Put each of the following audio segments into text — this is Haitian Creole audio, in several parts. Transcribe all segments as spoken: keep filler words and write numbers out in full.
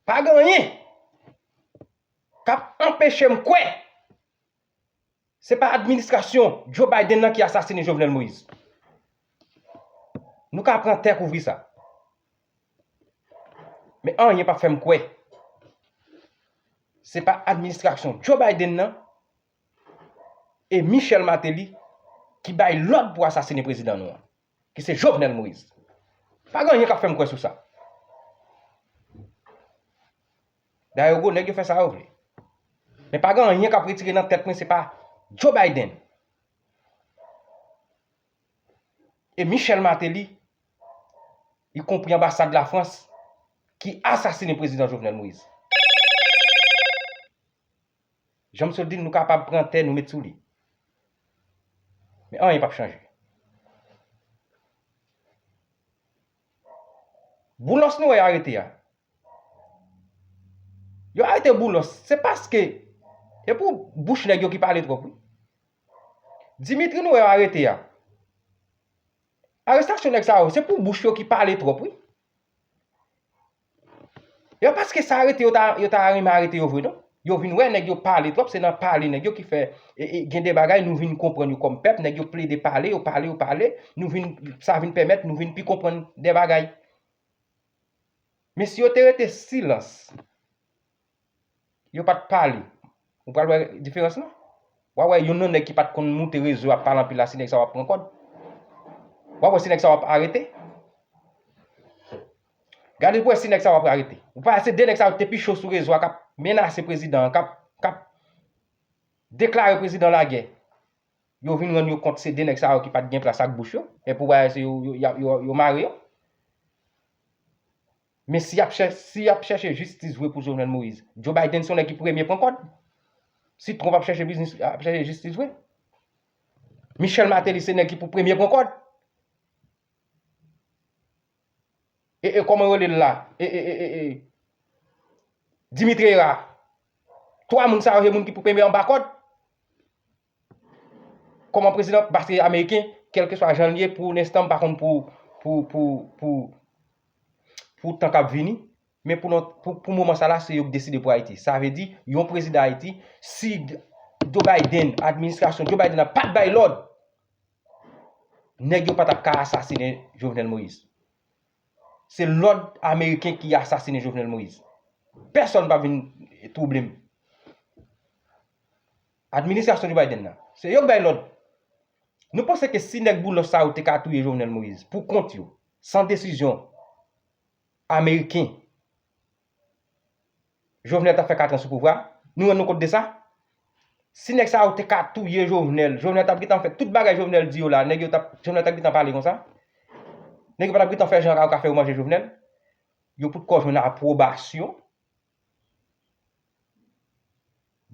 Pa gen anyen k ap anpeche m kwè se pa administrasyon Joe Biden nan ki asasinen Jovenel Moïse. Nou ka pran tè kouvri sa. Men anyen p ap fè m kwè se pa administrasyon Joe Biden nan e Michel Martelly ki bay lòd pou asasinen prezidan nou an, ki se Jovenel Moïse. Pa gen anyen k ap fè m kwè sou sa. Dayè, gwo nèg yo fè sa yo vle. Men pa gen anyen k ap retire nan tèt mwen, se pa Joe Biden e Michel Martelly, y konpri anbasad Lafrans, ki asasinen prezidan Jovenel Moïse. Jan m sot di l, nou kapab pran tè, nou met sou li. Men anyen p ap chanje. Boulos nou wè yo arete a. Yo arete Boulos, se paske e pou bouch nèg yo ki pale twòp, wi. Dimitri nou wè yo arete a. Arestasyon nèg sa yo, se pou bouch yo ki pale twòp, wi. Yo paske sa arete yo ta, yo ta renmen arete yo vre, non. Yo vin wè nèg yo pale twòp, se nan pale nèg yo ki fè e, e, gen de bagay nou vin konprann yo kòm pèp, nèg yo plede pale, yo pale, yo pale, nou vin, sa vin pèmèt nou vin pi konprann de bagay. Men si yo te rete silans, yo pa t pale, ou pral wè diferans lan. W a wè youn nan nèg ki pa t konn moute rezo ap pale anpil la, si nèg sa w ap pran kòd. W a wè si nèg sa w ap arete. Gade pou wè si nèg sa w ap arete. Ou pa wè se de nèg sa yo te pi cho sou rezo a k ap menase prezidan an, k ap, k ap deklare prezidan lagè. Yo vin rann yo kont se de nèg sa yo ki pa t gen plas ak bouch yo, epi w wè se yo, yo, yo, yo, yo mare yo. Men si y ap chè-, si y ap chèche jistis vre pou Jovenel Moïse, Joe Biden se yon nèg ki premye pran kòd. Si Trump ap chèche biznis, ap chèche jistis vre, Michel Martelly se nèg ki pou premye pran kòd. E, e, kòman yo rele l la? E, e, e, e, e, Dimitri Hérard. Twa moun sa yo se moun ki pou premye anba kòd. Kòman prezidan, paske ameriken, kèlkeswa jan l ye, pou lenstan, m pa konn pou, pou, pou, pou, pou tan k ap vini, men pou, non, pou, pou moman sa la, se yo k deside pou Ayiti. Sa vle di, yon prezidan Ayiti, si Joe Biden, administrasyon Joe Biden nan pa t bay lòd, nèg yo pa t ap ka asasinen Jovenel Moïse. Se lòd ameriken ki asasinen Jovenel Moïse. Pèsonn pa vin twouble m. Administrasyon Joe Biden nan, se yo k bay lòd. Nou panse ke si nèg Boulos sa yo te ka touye Jovenel Moïse pou kont yo, san desizyon ameriken, Jovenel t ap fè kat an sou pouvwa? Nou rann nou kont de sa? Si nèg sa yo te ka touye Jovenel, Jovenel t ap gentan fè tout bagay Jovenel di yo la, nèg yo t ap, Jovenel t ap gentan pale konsa? Nèg yo pa t ap gentan fè jan yo ka fè yo manje Jovenel? Yo potkò jwenn apwobasyon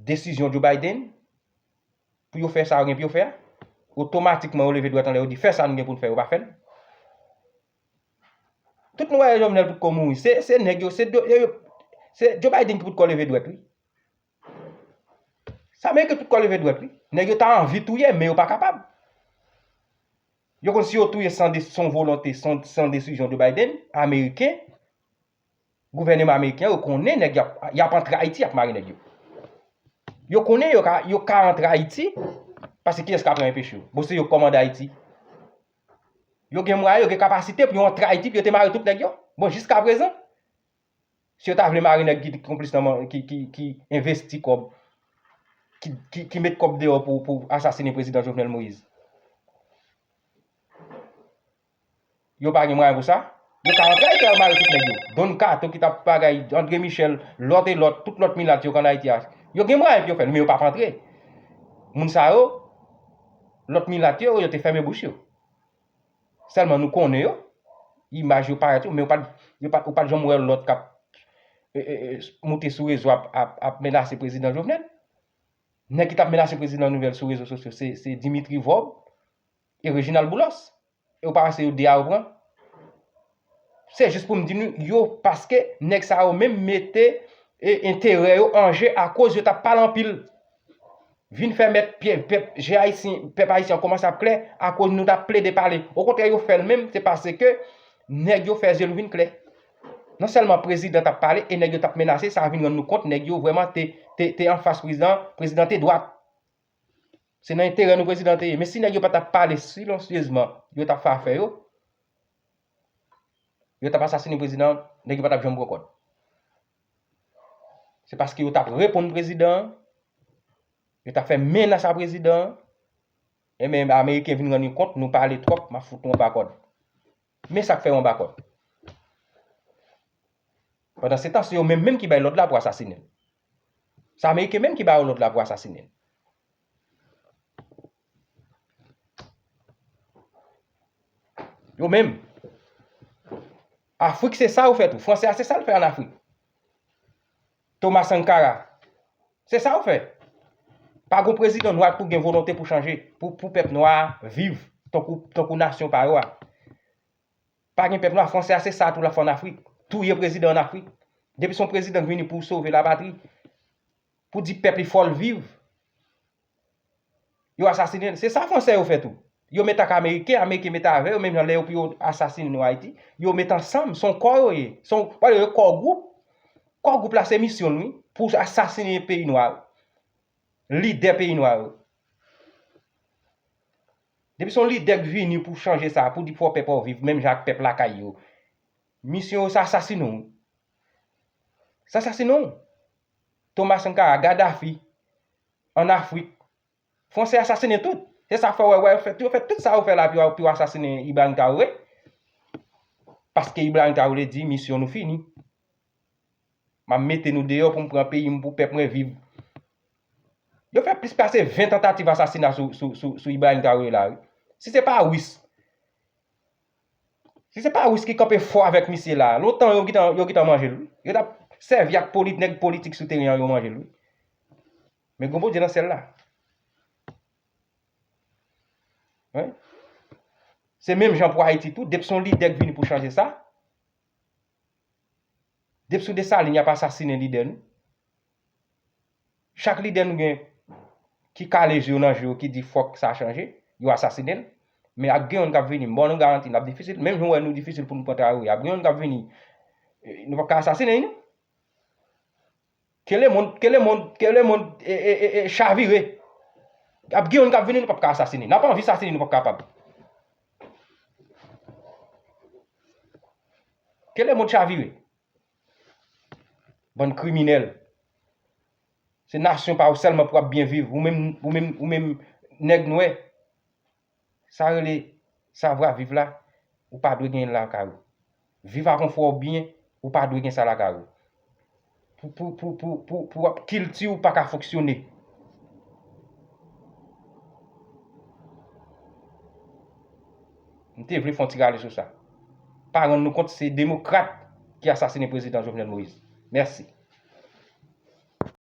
desizyon Joe Biden pou yo fè sa yo gen pou yo fè a. Otomatikman, yo leve dwèt anlè, yo di, "Fè sa nou gen pou n fè, yo pa fè l." Tout nou wè Jovenel potkò mouri. Se, se nèg yo, se do, yo, yo, se Joe Biden ki potkò leve dwèt, wi. Sa Ameriken potkò leve dwèt, wi. Nèg yo ta anvi touye, men yo pa kapab. Yo konn si yo touye san de, san volonte, san, san desizyon Joe Biden, Ameriken, gouvèneman ameriken an, yo konnen nèg y ap, y ap antre Ayiti, y ap mare nèg yo. Yo konnen yo ka, yo ka antre Ayiti, paske kiyès k ap anpeche yo? Bon, se yo k kòmande Ayiti. Yo gen mwayen, yo gen kapasite pou yo antre Ayiti, pou yo te mare tout nèg yo. Bon, jiskaprezan, si yo ta vle mare nèg ki konplis nan man, ki, ki, ki envesti kòb, ki, ki, ki met kòb deyò pou, pou asasinen prezidan Jovenel Moïse, yo pa gen mwayen pou sa. Yo ka antre Ayiti al mare tout nèg yo. Don Kato ki t ap bagay, André Michel, lòt e lòt, tout lòt milat yo k ann Ayiti a. Yo gen mwayen pou yo fè l, men yo p ap antre. Moun sa yo, lòt milat yo, yo te fèmen bouch yo. Sèlman nou konnen yo, imaj yo parèt yo, men yo pa t, yo pa t, ou pa t janm wè lòt k ap, e, e, e, moute sou rezo ap, ap, ap menase prezidan Jovenel. Nèg ki t ap menase prezidan Nouvèl sou rezo sosyo, se, se Dimitri Vorbe e Reginald Boulos. E ou pa wè se yo de a yo pran? Se jis pou m di nou, yo, paske nèg sa yo menm mete, e, enterè yo an je akoz yo t ap pale anpil. Vin fè mèt pye, pèp, je ayisyen, pèp ayisyen an kòmanse ap klè akoz nou t ap plede pale. Okontrè, yo fè l menm, se paske nèg yo fè zye nou vin klè. Non sèlman prezidan t ap pale e nèg yo t ap menase, sa vin rann nou kont nèg yo vrèman te, te, te anfas prezidan, prezidan te dwat. Se nan enterè nou prezidan te ye. Men si nèg yo pa t ap pale silansyezman, yo t ap fè afè yo, yo t ap asasinen prezidan, nèg yo pa t ap janm pran kòd. Se paske yo t ap reponn prezidan an, yo t ap fè menas a prezidan an, enben ameriken vin rann yo kont, nou pale twòp, m ap fout nou anba kòd. Men sa k fè yo anba kòd. Pandan se tan, se yo menm menm ki bay lòd la pou asasinen l. Se ameriken menm ki ba yo lòd la pou asasinen l. Yo menm. Afrik se sa yo fè tou. Fransè a se sa l fè ann Afrik. Thomas Sankara. Se sa yo fè. Pa gon prezidan nwa ki pou gen volonte pou chanje, pou, pou pèp nwa a viv tankou, tankou nasyon pa yo a. Pa gen pèp nwa, fransè a se sa tou l ap fè ann Afrik. Touye prezidan ann Afrik. Depi se yon prezidan k vini pou sove lapatri, pou di pèp li fò l viv, yo asasinen l. Se sa fransè yo fè tou. Yo met ak ameriken, ameriken met avè yo, menm jan lè yo pou yo asasinen nou Ayiti, yo met ansanm, se yon kò yo ye. Se yon, pa yo kò gwoup. Kò gwoup la se misyon l wi, pou asasinen peyi nwa yo. Lidè peyi nwa yo. Depi se yon lidè k vini pou chanje sa, pou di fò pèp ou viv, menm jan ak pèp lakay yo. Misyon yo se asasinen w. Se asasinen w. Thomas Sankara, Gaddafi, ann Afrik. Fransè asasinen tout. Se sa fè w wè, wè, yo fè, yo fè tout sa yo fè la pou yo, pou yo asasinen Ibrahim Traoré. Paske Ibrahim Traoré di misyon nou fini. M ap mete nou deyò pou m pran peyi m, pou pèp mwen viv. Yo fè plis pase ven tantativ asasina sou, sou, sou, sou Ibrahim Traoré la, wi. Si se pa Ris, si se pa Ris ki kanpe fò avèk misye la, lontan yo gentan, yo gentan manje l, wi. Yo t ap sèvi ak poli-, nèg politik sou teren an, yo manje l, wi. Men gon Bondye nan syèl la. Wi. Se menm jan pou Ayiti tou, depi se yon lidè k vini pou chanje sa, depi sou Desalin, y ap asasinen lidè nou. Chak lidè nou gen ki kale je yo nan je yo, ki di fòk sa chanje, yo asasinen l. Men ap gen youn k ap vini, m ba nou garanti, n ap difisil. Menm jan w wè nou difisil pou nou pran Traoré, ap gen youn k ap vini, eh, nou p ap ka asasinen, non. Ke lemonn, ke lemonn, ke lemonn, e, e, e, e, chavire. Ap gen youn k ap vini, nou p ap ka asasinen. N ap anvi sasinen, nou p ap kapab. Ke lemonn chavire. Bann kriminèl. Se nasyon pa w sèlman pou w ap byen viv. Ou menm, ou menm, ou menm nèg nwè. Sa rele savwa viv la, ou pa dwe genyen l lakay ou. Viv a konfò w byen, ou pa dwe gen sa lakay ou. Pou, pou, pou, pou, pou, pou kilti w pa ka fonksyone. M te vle fè yon ti rale sou sa. Pa rann nou kont se demokrat ki asasinen prezidan Jovenel Moïse. Mèsi.